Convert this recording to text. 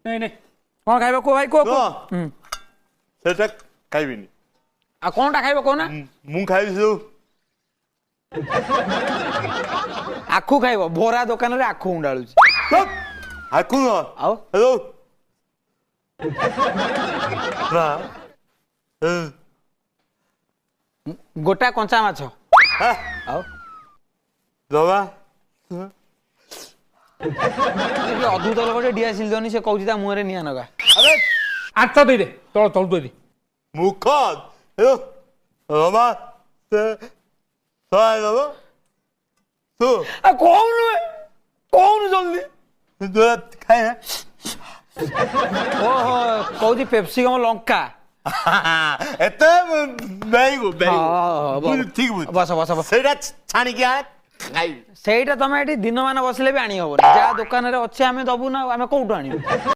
ନାଇଁ ନାଇଁ। କଣ ଖାଇବ କୁହ ଭାଇ, କୁହ କୁହ। ଶୁଣ, ସେଟା ଖାଇବିନି। ଆଉ କଣଟା ଖାଇବ କହୁନା? ମୁଁ ଖାଇବି ସେ ଯୋଉ ଆଖୁ ଖାଇବ? ବରା ଦୋକାନରେ ଆଖୁ ଉଣ୍ଡାଳୁଛି। ଆଖୁ ନୁହଁ। ଆଉ? ସେ ଯୋଉ ନା, ଗୋଟା କଞ୍ଚା ମାଛ? ଆଉ? ଦବା। ଟିକେ ଅଦ୍ଭୁତ ଲୋକ, ଡିଆସିଲ ଦଉନି, ସେ କହୁଛି ତା ମୁହଁରେ ନିଆଁ ନଗା। ଆରେ, ଆଞ୍ଚ ଦେଇଦେ, ତଳ ତଳୁ ଦେଇଦେ। ମୁଖ ଏ ଯୋଉ ରମା ସେ ଦବ ତୁ। ଆଉ କହୁନୁ ଏ, କହୁନୁ ଜଲ୍ଦି। ଖାଏ। ଓହୋ, କହୁଛି ପେପସିକମ ଲଙ୍କା। ଏତେ ଭେରି ଗୁଡ୍, ଭେରି ହଁ, ଗୁଡ୍, ଠିକ ବୁଝ। ବସ ବସ ବସ। ସେଇଟା ଛାଣିକି ଆଣେ, ଖାଇବି। ସେଇଟା ତମେ ଏଠି ଦିନମାନ ବସିଲେ ବି ଆଣି ହବନି। ଯାହା ଦୋକାନରେ ଅଛି ଆମେ ଦବୁ ନା, ଆମେ କୋଉଠୁ ଆଣିବୁ?